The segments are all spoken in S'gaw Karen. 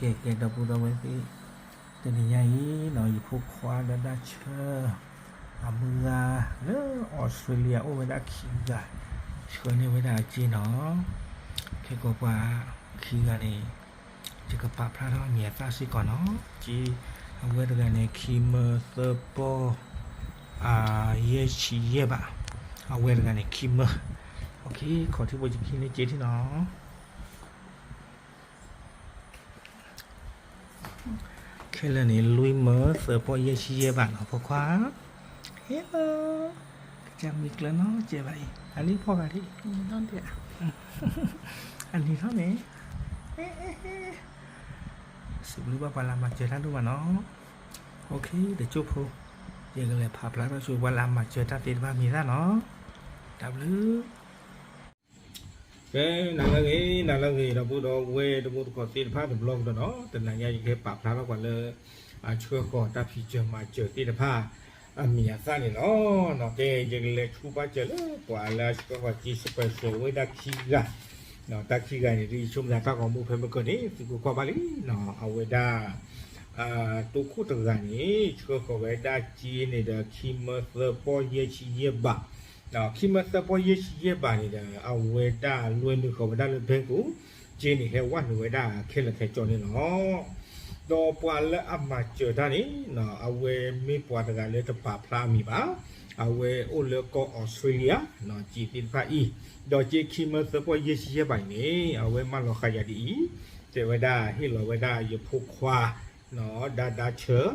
ကဲ ကဲ ဒီပုၢ်ဒီဝဲၢ်သ့ၣ်, တနံၤညါအံၤနီၤ ယဖိခွါဒီးဒၣ်ဆၢ အမုၢ်ဂၤလၢ Australia အိၣ်ဝဲဒၣ်ခံဂၤ ဆှၢန့ၢ်ဝဲဒၣ်အစ့နီၤ. ခဲကိာ်ပှၤခံဂၤန့ၣ် ယကပာ်ဖျါထီၣ်အမံၤအသၣ်စ့ၢ်ကီးနီၤ. စ့ အဝဲတဂၤန့ၣ် ခံမၢသၢပီၢ် ယဲၢ်ဆံယဲၢ်ဘး, အဝဲတဂၤန့ၣ် ခံမၢ, ခီၣ်ထံးဖိယခံန့ၢ်စ့ထံနီၤ. ခဲလၢာ်န့ၣ် လွံၢ်မၢသၢပီၢ်ယဲၢ်ဆံယဲၢ်ဘးနီၤ ဖိခွါ, ဟဲလီၤ, ကစၢ်မံကျၢၤနီၤ ကဲဘၣ်အံၤ အလံၤဖီၣ်ဂၤဒံး, အနံၤထီၣ်န့ၣ်, စံးဘျုးဘၣ်ပှၤလၢအမၤစၢၤတၢ်ဒိၣ်မးနီၤ. တကၠိၢ်ဖိ, ယကလဲၤဖးဖျါထီၣ်ဆိပှၤလၢအမၤစၢၤတၢ်သ့ၣ်တဖၣ်မံၤသၣ်နီၤ. တၢ်ဘျုး ကဲ နၤလၢအဂ့ၤ နၤလၢအဂ့ၤ ဒီပုၢ်ဒီဝဲၢ်တံၤသကိးသ့ၣ်တဖၣ်တဘျီကဒီးနီၤ, တနၤညါယကဟဲပာ်ဖျါထီၣ်ပှၤလၢ အဆှၢဃီၤတၢ်ဖံးစၢၤမၤစၢၤသ့ၣ်တဖၣ် အမံၤအသၣ်န့ၣ်လီၤ. ကဲ ယကလဲၤဆူဘၣ်စၢၤလၢပှၤလၢအဆှၢဃီၤစ့ special ဝဲဒၣ်ခံဂၤ, တၢ်ခံဂၤန့ၣ် ဒ်ယဆိကမိၣ်တၢ်ဂီၤမူဖဲမုၢ်ကၢန့ၣ် သုကကွၢ်ဘၣ်လံ, အဝဲဒၣ် တိခိၣ်တဂၤန့ၣ် ဆှၢဃီၤဝဲဒၣ်စ့န့ၣ်ဒီး ခံမၢသၢပီၢ်ယဲၢ်ဆံယဲၢ်ဘး, ခံမၢသၢပီၢ်ယဲၢ်ဆံယဲၢ်ဘးန့ၣ်ဒီး အဝဲဒၣ်လွဲနုာ်ဃီၤဝဲဒၣ်လၢ bank ပူၤ, စ့န့ၣ်ဟဲဝဲနုာ်ဝဲဒၣ်ခဲလၢာ်ခဲဆ့န့ၣ်လီၤ. ဒီးပှၤလၢအမၤစၢၤတၢ်န့ၣ် အဝဲမ့ၢ်ပှၤတဂၤလၢတပာ်ဖျါအမံၤဘၣ်, အဝဲအိၣ်လၢကီၢ် Australia စ့သ့ၣ်တဖၣ်အံၤ, ဒီးစ့ခံမၢသၢပီၢ်ယဲၢ်ဆံယဲၢ်ဘးအံၤန့ၣ် အဝဲမၢလီၤဃာ်ယၤဒ်အံၤ, တဲဝဲဒၣ်ဟ့ၣ်လီၤဝဲဒၣ်ယဖိခွါ ဒါဒါဆၢ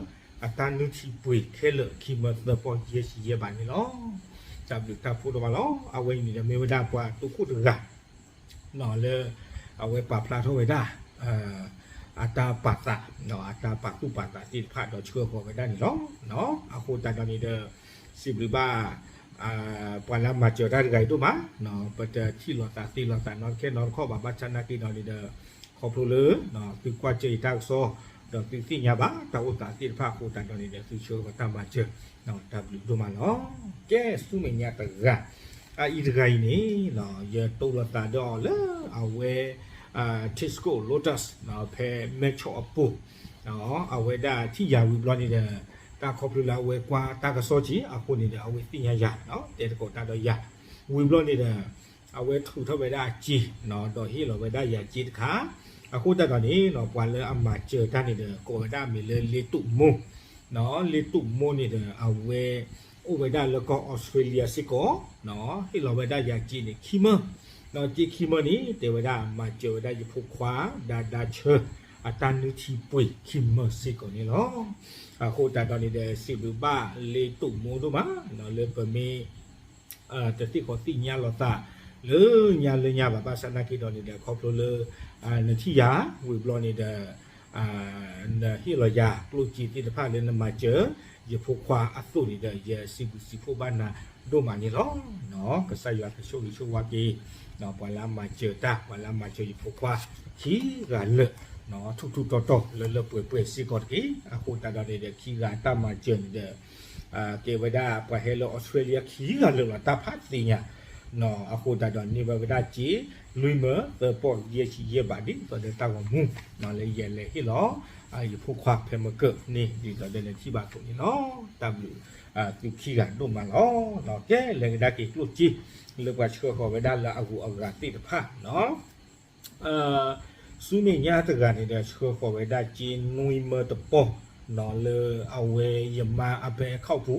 အတၢ်နုၢ်ထံပှ့ၤခဲလၢာ် ခံမၢသၢပီၢ်ယဲၢ်ဆံယဲၢ်ဘးန့ၣ်လီၤ. တၢ်ဘျုးတၢ်ဖှိၣ်ဒိၣ်မးလီၤ. အဝဲအံၤန့ၣ်ဒီးမ့ၢ်ဝဲဒၣ်ပှၤတိခိၣ်တဂၤ လၢ အဝဲပာ်ဖျါထီၣ်ဝဲဒၣ် အတၢ်ပာ်သး အတၢ်ပာ်သူၣ်ပာ်သးသ့ၣ်တဖၣ်ဒီးဆှၢဃီၤဝဲဒၣ်န့ၣ်လီၤ. အဃိသတးဒီးန့ၣ်ဒီး စံးဘျုးဘၣ် ပှၤလၢအမၤစၢၤတၢ်တဂၤအံၤဒိၣ်မး, ပတထံၣ်လိာ်သးသ့လိာ်သးနီတခဲနီတခီၣ်ဘၣ်, ဘၣ်ဆၣ်နာ်က့ဒီးန့ၣ်ဒီး ခီဖျိလၢ သုကွၢ်စၢၤယတၢ်ကစီၣ် ဒီးသုသ့ၣ်ညါဘၣ်တၢ်အိၣ်သးသ့ၣ်တဖၣ်အဃိသတးဒီးန့ၣ်ဒီး သုဆှၢဃီၤတၢ်မၤစၢၤ တၢ်ဘျုးဒိၣ်မးလီၤ. ကဲ ဆူမဲာ်ညါတဂၤ, အအံၤတဂၤအံၤန့ၣ် ယတိၢ်လိာ်သးဒီးအီၤလၢအဝဲ Tesco Lotus ဖဲ မဲဆီးအပူၤ, အဝဲဒၣ်ထံၣ်ယၤဝံၤဘျီန့ၣ်ဒီး တၢ်ခီဖျိလၢအဝဲကွၢ်တၢ်ကစီၣ်က့ၤအဃိန့ၣ်ဒီး အဝဲသ့ၣ်ညါယၤ တဲသကိးတၢ်ဒီးယၤ, ဝံၤဘျီန့ၣ်ဒီး အဝဲထုးထီၣ်ဝဲဒၣ်အစ့ ဒီးဟ့ၣ်လီၤဝဲဒၣ်ယၤစ့တခါ, အဃိသတးဒီးန့ၣ် ပှၤလၢအမၤစၢၤတၢ်န့ၣ်ဒီး ကိးဝဲဒၣ်အမံၤလၢလ့တူးမိၢ်, လ့တူးမိၢ်န့ၣ်ဒီး အဝဲ အိၣ်ဝဲဒၣ်လၢကီၢ် Australia စ့ၢ်ကီး, ဟ့ၣ်လီၤဝဲဒၣ်ယၤစ့န့ၣ်ခံမၢ, ဒီးစ့ခံမၢန့ၣ် တဲဝဲဒၣ်မၤစၢၤဝဲဒၣ်ယဖိခွါ ဒါဒါဆၢ အတၢ်နုၢ်ထံပှ့ၤခံမၢစ့ၢ်ကီးန့ၣ်လီၤ. အဃိသတးဒီးန့ၣ်ဒီး စံးဘျုးဘၣ်လ့တူးမိၢ်ဒိၣ်မး လၢပမ့ၢ် တသ့ၣ်ဃီၤသ့ၣ်ညါလိာ်သး လၢညါလၢညါဘၣ်, ဘၣ်ဆၣ်နာ်က့ဒီးန့ၣ်ဒီး ခီဖျိလၢ နထံၣ်ယၤ ဝံၤဘျီန့ၣ်ဒီး နဟ့ၣ်လီၤယၤကျိၣ်စ့သ့ၣ်တဖၣ်လၢနမၤစၢၤ ယဖိခွါအသိးန့ၣ်ဒီး ယစံးဘျုးစံးဖှိၣ်ဘၣ်နၤဒိၣ်မးန့ၣ်လီၤ. ကစၢ်ယွၤကဆိၣ်ဂ့ၤဆိၣ်ဝါက့ၤ ပှၤလၢအမၤစၢၤတၢ် ပှၤလၢအမၤစၢၤယဖိခွါ ခံဂၤလၢာ် ထူးထူးတီၤတီၤ လၢလၢပှဲၤပှဲၤစ့ၢ်ကီးတက့ၢ်. အဃိသတးဒီးန့ၣ်ဒီး ခံဂၤအတၢ်မၤစၢၤန့ၣ်ဒီး ကဲဝဲဒၣ်ပှၤဟဲလၢ Australia ခံဂၤလၢာ်လီၤ တၢ်ဖးသ့ၣ်ညါ, အဃိသတးဒီးန့ၢ်ဘၣ်ဝဲဒၣ်စ့ လွံၢ်မၢသၢပီၢ်ယဲၢ်ဆံယဲၢ်ဘး ဒ်သိးဒီးတၢ်ဂီၤမူ လၢယလဲၤဟ့ၣ်လီၤ ယဖိခွါဖဲမကၢၢ်န့ၣ် ဒ်သိးဒီးနထံၣ်ဘၣ်အသိးန့ၣ်လီၤ. တၢ်ဘျုးသုခံဂၤဒိၣ်မးလီၤ. ကဲ လဲၤကဒါက့ၤကျိၣ်စ့ လၢပှၤဆှၢဃီၤဝဲဒၣ်လၢအဂုၤအဂၤသ့ၣ်တဖၣ် ဆူမဲာ်ညါတဂၤန့ၣ်ဒီး ဆှၢဃီၤဝဲဒၣ်စ့နွံမၢတပီၢ် လၢအဝဲယမါအ bank account ပူ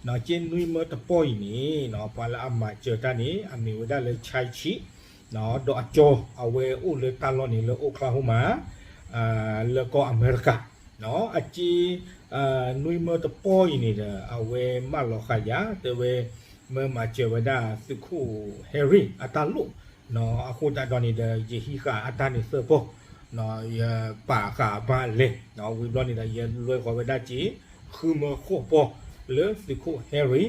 ၤ, စ့နွံမၢတပီၢ်အံၤန့ၣ် ပှၤလၢအမၤစၢၤတၢ်န့ၣ် အမ့ၢ်ဝဲဒၣ်လၢ Chai Chee ဒီးအကၠီ အဝဲအိၣ်လၢတၢ်လီၢ်န့ၣ်လၢ Oklahoma လၢကီၢ်အမဲရကၤ, အစ့ နွံမၢတပီၢ်အံၤန့ၣ်ဒီး အဝဲမၢလီၤဃာ်ယၤ တဲဝဲ မၢမၤစၢၤဝဲဒၣ်သုးခိၣ် Harry အတၢ်လိၣ်, အဃိသတးဒီးန့ၣ်ဒီး ယဟံးဃာ်အတၢ်န့ၣ်သၢပီၢ်, ယပာ်ဃာ်အမါအလဲၢ်, ဝံၤဘျီန့ၣ်ဒီး ယလွဲဃီၤဝဲဒၣ်စ့ ဃုမၢဃိးပီၢ် လၢသုးခိၣ် Harry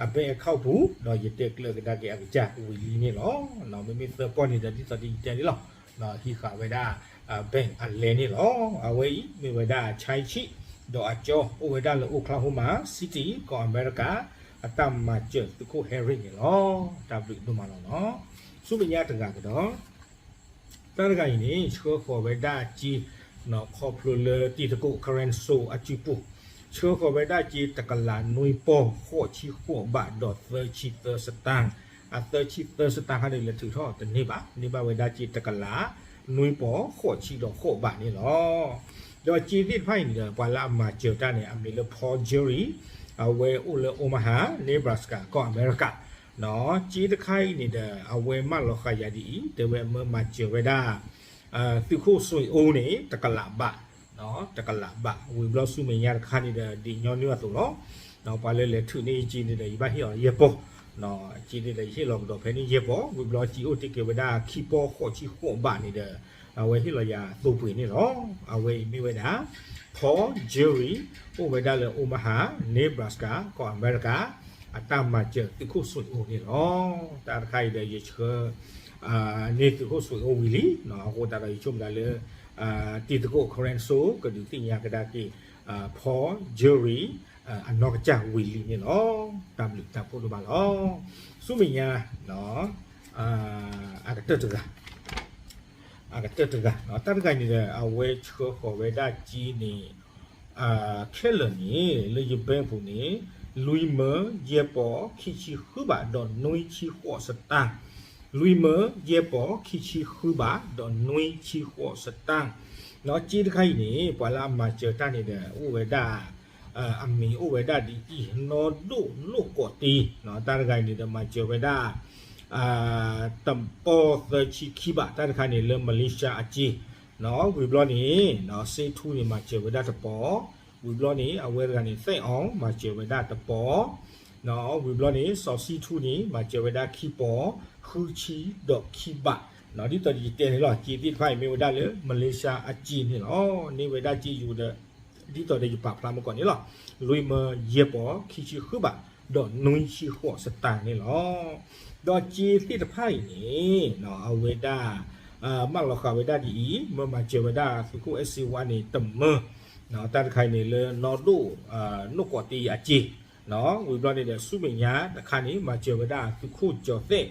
အ bank account ပူၤ, ဒီးယတဲကျၢၤကဒါက့ၤအကစၢ်ဝံၤလံန့ၣ်လီၤ. မ့မ့ၢ်သၢပီၢ်န့ၣ်ဒီး ဒ်သိးဒီးယတဲန့ၣ်လီၤ, ဟံးဃာ်ဝဲဒၣ် bank အလဲၢ်န့ၣ်လီၤ. အဝဲအံၤမ့ၢ်ဝဲဒၣ် Chai Chee ဒီးအကၠီ အိၣ်ဝဲဒၣ်လၢ Oklahoma City ကီၢ်အမဲရကၤ အတၢ်မၤစၢၤသုးခိၣ် Harry န့ၣ်လီၤ. တၢ်ဘျုးဒိၣ်မးလီၤနီၤ. ဆူမဲာ်ညါတဂၤကဒီး တၢ်တဂၤအံၤန့ၣ် ဆှၢဃီၤဝဲဒၣ်စ့ ခီဖျိလၢတံၤသကိး current စိအစုပူၤ ဆှၢဃီၤဝဲဒၣ်က့တကလးနွံပီၢ်ဃိးဆံဃိးဘးဒီးသၢဆံသၢစတၢၢ်, အသၢဆံသၢစတၢၢ်ခါန့ၣ် လဲၤထုးထီၣ်တန့ၢ်ဘၣ်, န့ၢ်ဘၣ်ဝဲဒၣ်က့တကလးနွံပီၢ်ဃိးဆံဒီးဃိးဘးန့ၣ်လီၤ. ဒီးက့သ့ၣ်တဖၣ်အံၤန့ၣ်ဒီး ပှၤလၢအမၤစၢၤတၢ်န့ၣ် အမံၤလၢ Paul Jury, အဝဲအိၣ်လၢ Omaha, Nebraska ကီၢ်အမဲရကၤ, က့တခါအံၤန့ၣ်ဒီး အဝဲမၢလီၤဃာ်ယၤဒ်အံၤ, တဲဝဲမၢမၤစၢၤဝဲဒၣ် သုးခိၣ်စွ့ၤအိၣ်န့ၣ် တကလးဘး, တကလးဘး, ဝံၤဘျီဆူမဲာ်ညါတခါန့ၣ်ဒီး ဒ်ညီနုၢ်အသိးလီၤ. ပှၤလၢလဲၤထုးန့ၢ်က့န့ၣ်ဒီး ယဘၣ်ဟ့ၣ်အီၤယဲၢ်ပီၢ်, က့န့ၣ်ဒီးယဟ့ၣ်လီၤကဒီးဖဲန့ၣ်ယဲၢ်ပီၢ်, ဝံၤဘျီက့အိၣ်တ့ၢ်က့ၤဝဲဒၣ်ခံပီၢ်ဃိးဆံဃိးဘးန့ၣ်ဒီး အဝဲဟ့ၣ်လီၤယၤသိပှ့ၤန့ၣ်လီၤ. အဝဲအံၤမ့ၢ်ဝဲဒၣ် Paul Jury, အိၣ်ဝဲဒၣ်လၢ Omaha, Nebraska ကီၢ်အမဲရကၤ, အတၢ်မၤစၢၤသုးခိၣ်စွ့ၤအိၣ်န့ၣ်လီၤ. တၢ်တခါအံၤဒီးယဆှၢ န့ၢ်သုးခိၣ်စွ့ၤအိၣ်ဝံၤလံ, အဃိသတးဒီးယဆိကမိၣ်ဒၣ်လၢ တံၤသကိး current စိကဒုးသ့ၣ်ညါကဒါက့ၤ Paul Jury အနီၢ်ကစၢ်ဝံၤလံန့ၣ်လီၤ. တၢ်ဘျုးတၢ်ဖှိၣ်ဒိၣ်မးလီၤ. ဆူမဲာ်ညါ အကတၢၢ်တဂၤ, အကတၢၢ်တဂၤ, တၢ်တဂၤန့ၣ်ဒီး အဝဲဆှၢဃီၤဝဲဒၣ်က့န့ၣ် ခဲလၢာ်န့ၣ် လၢယ bank ပူၤန့ၣ် လွံၢ်မၢယဲၢ်ပီၢ်ခံဆံဃုဘးဒီးနွံဆံဃိးစတၢၢ်, လွံၢ်မၢယဲၢ်ပီၢ်ခံဆံဃုဘးဒီးနွံဆံဃိးစတၢၢ်, က့တခါအံၤန့ၣ် ပှၤလၢအမၤစၢၤတၢ်န့ၣ်ဒီး အိၣ်ဝဲဒၣ် အမံၤအိၣ်ဝဲဒၣ်ဒ်အံၤ, နီၢ်ဒိၣ်နိၣ်ကိးတံ, တၢ်တဂၤအံၤန့ၣ်ဒီး မၤစၢၤဝဲဒၣ် တပီၢ်သၢဆံခံဘး, တၢ်တခါန့ၣ်လၢ Malaysia အစ့, ဝံၤဘျီန့ၣ် စ့ထူန့ၣ် မၤစၢၤဝဲဒၣ်တပီၢ်, ဝံၤဘျီန့ၣ် အဝဲတဂၤန့ၣ် သဲၣ်အီၣ် မၤစၢၤဝဲဒၣ်တပီၢ်, ဝံၤဘျီန့ၣ် စီၤစံထူန့ၣ် မၤစၢၤဝဲဒၣ်ခံပီၢ် ဃုဆံဒီးခံဘး, ဒ်သိးယတဲန့ၣ်လီၤ. က့သ့ၣ်တဖၣ်အံၤမ့ၢ်ဝဲဒၣ်လၢ Malaysia အစ့န့ၣ်လီၤ. န့ၢ်ဝဲဒၣ်က့ယိၤဒီး ဒ်သိးဒီးယပာ်ဖျါမုၢ်ကီၢ်န့ၣ်လီၤ. လွံၢ်မၢယဲၢ်ပီၢ်ခံဆံဃုဘး ဒီးနွံဆံဃိးစတၢၢ်န့ၣ်လီၤ. ဒီးက့သ့ၣ်တဖၣ်အံၤန့ၣ် အဝဲဒၣ် မၢလီၤဃာ်ဝဲဒၣ်ဒ်အံၤ, မၢမၤစၢၤဝဲဒၣ်သုးခိၣ်အဲၣ်စ့ဝါန့ၣ် တမၢ, တၢ်တခါအံၤန့ၣ်လၢ နီၢ်ဒိၣ် နိၣ်ကိးတံအစ့, ဝံၤဘျီန့ၣ်ဒီး ဆူမဲာ်ညါတခါန့ၣ် မၤစၢၤဝဲဒၣ်သုးခိၣ်ကၠီၤသဲး,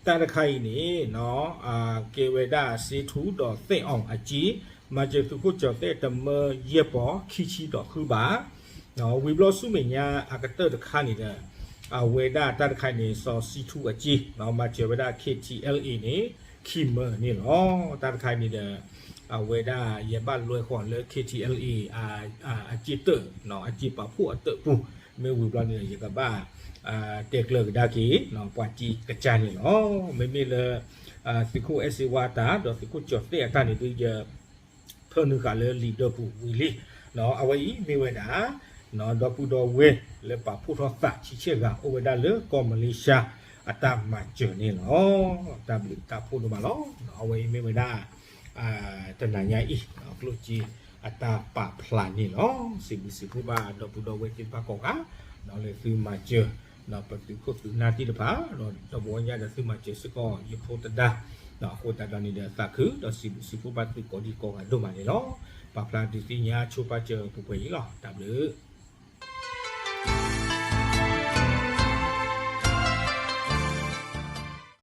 တၢ်တခါအံၤန့ၣ် ကဲဝဲဒၣ်စ့ထူဒီးသဲၣ်အီၣ်အစ့, မၤစၢၤသုးခိၣ်ကၠီၤသဲးတမၢယဲၢ်ပီၢ်ခံဆံဒီးဃုဘး, ဝံၤဘျီဆူမဲာ်ညါအကတၢၢ်တခါန့ၣ်ဒီး အဝဲဒၣ်တၢ်တခါအံၤန့ၣ် စီၤစံထူအစ့, မၤစၢၤဝဲဒၣ် K T L A န့ၣ် ခံမၢန့ၣ်လီၤ. တၢ်တခါအံၤန့ၣ်ဒီး အဝဲဒၣ်ယဘၣ်လွဲဃီၤလၢ K T L A အစ့တၢး, အစ့ပာ်ဖှိၣ်အတၢးပူၤ, မ့ၢ်ဝံၤဘျီန့ၣ်ဒီး ယကဘၣ် တဲကျၢၤကဒါက့ၤ ပှၤစ့ကစၢ်န့ၣ်လီၤ. မ့မ့ၢ်လၢ သုးခိၣ်အဲၣ်စ့ဝါအတၢ် ဒီးသုးခိၣ်ကၠီၤသဲးအတၢ်န့ၣ်ဒုး ယ ဖၢနုာ်ဃာ်လၢလံာ်ဒၢပူၤဝံၤလံ. အဝဲအံၤမ့ၢ်ဝဲဒၣ် ဒီပုၢ်ဒီဝဲၢ်လၢပာ်ဖှိၣ်ထီၣ်သးဆံဆဲၣ်ဂၤ အိၣ်ဝဲဒၣ်လၢကီၢ်မလ့ၡါအတၢ်မၤစၢၤန့ၣ်လီၤ. တၢ်ဘျုးတၢ်ဖှိၣ်ဒိၣ်မးလီၤ. အဝဲအံၤမ့ၢ်ဝဲဒၣ် တနၤညါအံၤ ကျိၣ်စ့အတၢ်ပာ်ဖျါန့ၣ်လီၤ. စံးဘျုးစံးဖှိၣ်ဘၣ်ဒီပုၢ်ဒီဝဲၢ်သ့ၣ်တဖၣ်ကိးဂၤ လၢသုမၤစၢၤ ပသုးခိၣ်သုးနၢ်သ့ၣ်တဖၣ် ဒီးတဘျီညါဒီးသုမၤစၢၤစ့ၢ်ကီးယဖိသဒါ အဃိသတးဒီးန့ၣ်ဒီး သးခုဒီးစံးဘျုးစံးဖှိၣ်ဘၣ်သုကိးဒံကိးဂၤဒိၣ်မးန့ၣ်လီၤ. ပာ်ဖျါဒုးသ့ၣ်ညါဆိပာ်စၢၤပှဲၤပှဲၤအံၤလီၤ. တၢ်ဘျုး